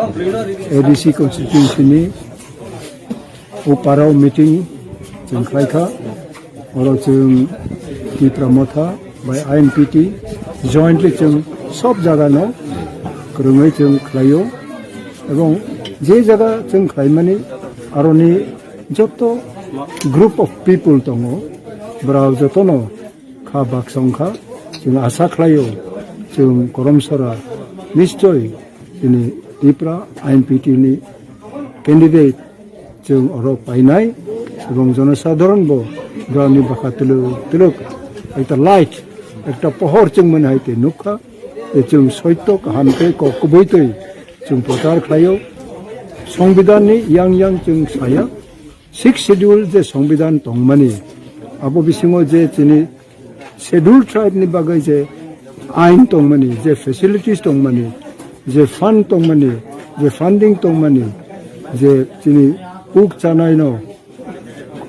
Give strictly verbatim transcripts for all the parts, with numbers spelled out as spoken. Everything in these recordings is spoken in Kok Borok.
A D C constituency ni o parao meeting chwng khlai kha, oro chwng Tipra Motha bai I N P T jointly chwng sob jaga no kwrwngwi chwng khlaio, ebong je jaga chwng khlaimani aroni joto group of people tongo, borok jotono kha baksa wngkha. Chwng asa khlaio, chwng Korom Sora nischoi chini Tipra I N P T ni candidate chwng oro painai, ebong jonosadharon bo borokni bwkha twlwk twlwk ekta light, ekta pohor chwng mani hai tei nukha. Tei chwng soito kaham tei kok kubui twi chwng prochar khlaio. Songbidan ni yang yang chwng saya, Sixth Schedule je Songbidan tongmani, abo bisingo je chini Schedule Tribe ni bagwi je ain tongmani, je facilities tongmani, je fund tongmani, je funding tongmani, je chini kuk chanai no,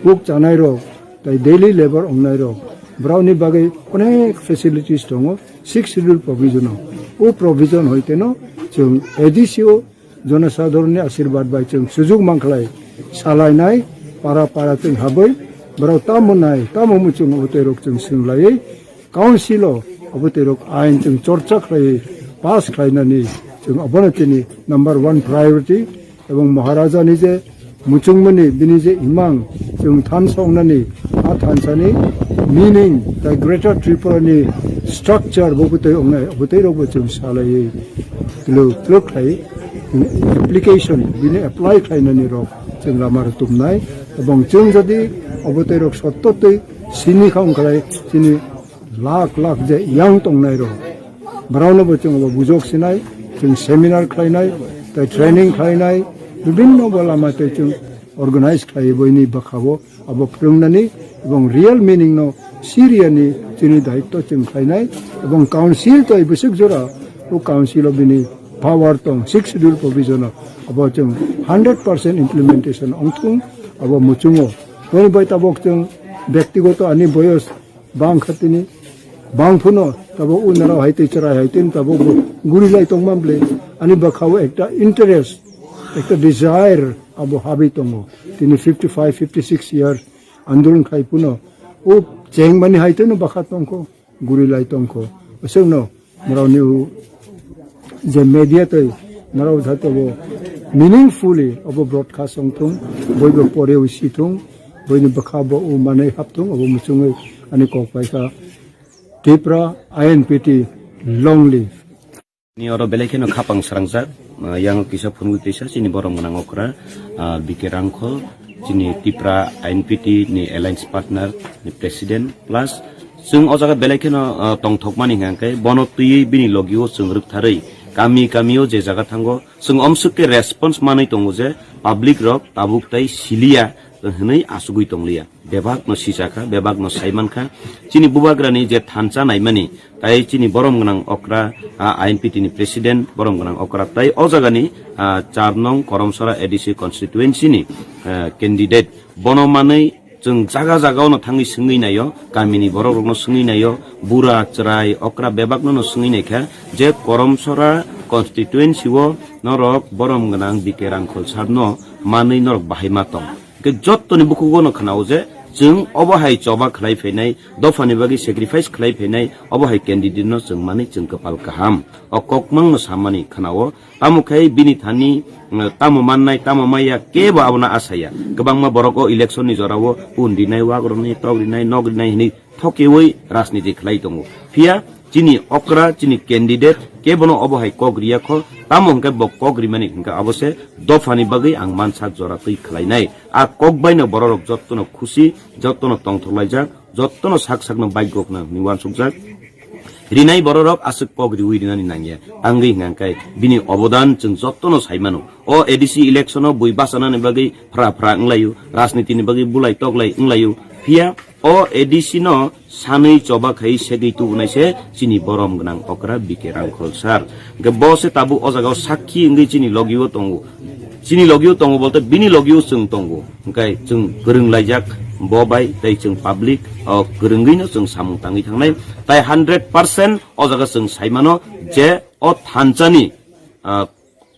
kuk chanai rok, tai daily labor ongnai rok, borokni bagwi onek facilities tongo Sixth Schedule provision o. O provision hoite no chwng A D C o jonosadharon ni asirbat bai chwng sujuk mankhlai salainai, para para chwng habwi borok tamo nai, tamo muchung obo tei rok chwng swng laiwi council o obo tei rok ain chwng chorcha khlaiwi pass khlainani chwng obono chini number one priority. Ebong Maharaja ni je muchungmani bini je imang chwng thansa wngnani, a thansani meaning tei Greater Tripura ni structure bo bwtwi wngnai, bwtwi rok bo chwng salaiwi twlwk twlwk khlai application bini apply khlainani rok chwng lama rwtubnai. Ebong chwng jodi obo tei rok sotto twi sini kha wngkhlai chini lakh lakh je yang tongnai rok, borokno bo chwng bo bujok sinai, chwng seminar khlainai, tei training khlainai, bibinno bo lama tei chwng organize khlai boini bwkha o abo phwrwngnani ebong real meaning no siriyani chini daitto chwng khlainai. Ebong council tei bwswk jora o council o bini power tong, Sixth Schedule provision o abo chwng hundred percent implementation ongthung abo muchungo. Toni bai tabok chwng bektigoto ani boyos bang kha tini, bang phuno tabok unarao hai tei chwrai hai tini tabok bo guri lai tongma bwle. Ani bwkha o ekta interest, ekta desire abo habwi tongo. Tini fifty five, fifty six years andolon khai phuno o chengmani hai tei no bwkha tongkho, guri lai tongkho. Aswkno Norokni u-, je media tei norok jate bo meaningfully obo broadcast wngthung, boibo porewi sithung, boini bwkha bo o manwi hapthung, obo muchungwi ani kok paikha. Tipra I N P T long live. Ni oro belai kheno khapang srangjak, ah, yang kisa phunugwi tisa chini borom gwnang okra, ah, B K Rangkhol, chini Tipra I N P T ni alliance partner ni president, plus chwng o jaga belai kheno, ah, tongthokmani hwnkhe bono twiwi bini logio chwng rwktharwi kami kamio je jaga thango chwng omswk khe response manwi tongo je public rok tabuk tai siliya hwnwi asugwi tongliya. Bebakno sijakha, bebakno saimankha. Chini bubagrani je thansa naimani, tai chini borom gwnang okra, ah, I N P T ni president borom gwnang okra, tai o jagani, ah, char nong Koromsora A D C constituency ni, ah, candidate. Bono manwi chwng jaga jagao no thangwi swngwi naio, kamini borok rokno swngwi naio, bura chwrai okra bebakno no swngwi naikha je Koromsora constituency o norok borom gwnang B K Rangkhol sir no manwi norok bahai ma tong. Hwnkhe jottoni bukhugo no khwnao je chwng obo hai choba khlai phainai, dophani bagwi sacrifice khlai phainai, obo hai candidate no chwng mani chwng kwpal kaham. O kokmang no samani khwnao, tamo khai bini thani, mm, tamo mannai, tamo maya, kebo abono asaya. Kwbangma borok o election ni jorao pun rinai, wak rinai, tok rinai, nok rinai hinwi thokiwi rajniti khlai tongo. Phiya chini okra, chini candidate kebono obo hai kok riya kho, tamo hwnkhe bo kok rimani hwnkhe abo se dophani bagwi ang mansak jora twi khlainai. A kok baino bororok jottono khusi, jottono tongthok laijak, jottono sak sakno baigo khna hwnwi uansukjak. Rinai bororok aswk kok riwi rinani nangya. Tangwi hwnkhe bini obodan chwng jottono sai mano. O A D C election o bui bachanani bagwi phra phra wnglaio, rajnitini bagwi bulai toklai wnglaio. Phiya o A D C no sanwi choba khai segwi tubunai se chini borom gwnang okra B K Rangkhol sir. Hwnkhe bo se tabuk o jaga o sakhi wngwi chini logio tongo. Chini logio tongo bolte bini logio chwng tongo. Hwnkhe chwng kwrwng laijak bo bai tei chwng public o kwrwngwi no chwng samung tangwi thangnai. Tai hundred percent o jaga chwng sai mano je o thansani, ah,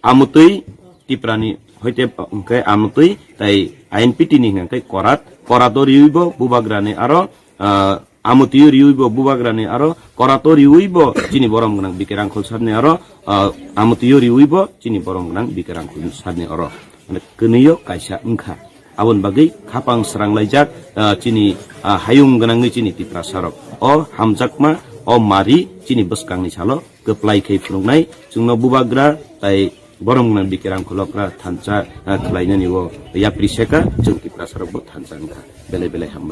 amutwi Tiprani hoite hwnkhe amutwi tai I N P T ni hwnkhe korat, korat o riwi bo bubagrani aro, ah, amutwi o riwi bo bubagrani aro korat o riwi bo chini borom gwnang B K Rangkhol sir ni aro, ah, amutwi o riwi bo chini borom gwnang B K Rangkhol sir ni oro. Mane kwnwi o kaisa wngkha. Aboni bagwi khapang sranglaijak, ah, chini, ah, hayung gwnangwi chini Tiprasa rok. O hamjakma, o mari chini bwskangni salo kwplai khe phunuknai, chwngno bubagra tai borom gwnang B K Rangkhol okra thansa, ah, khlainani o yapri seka, chwng Tiprasa rok bo thansa wngkha. Belai belai hambai.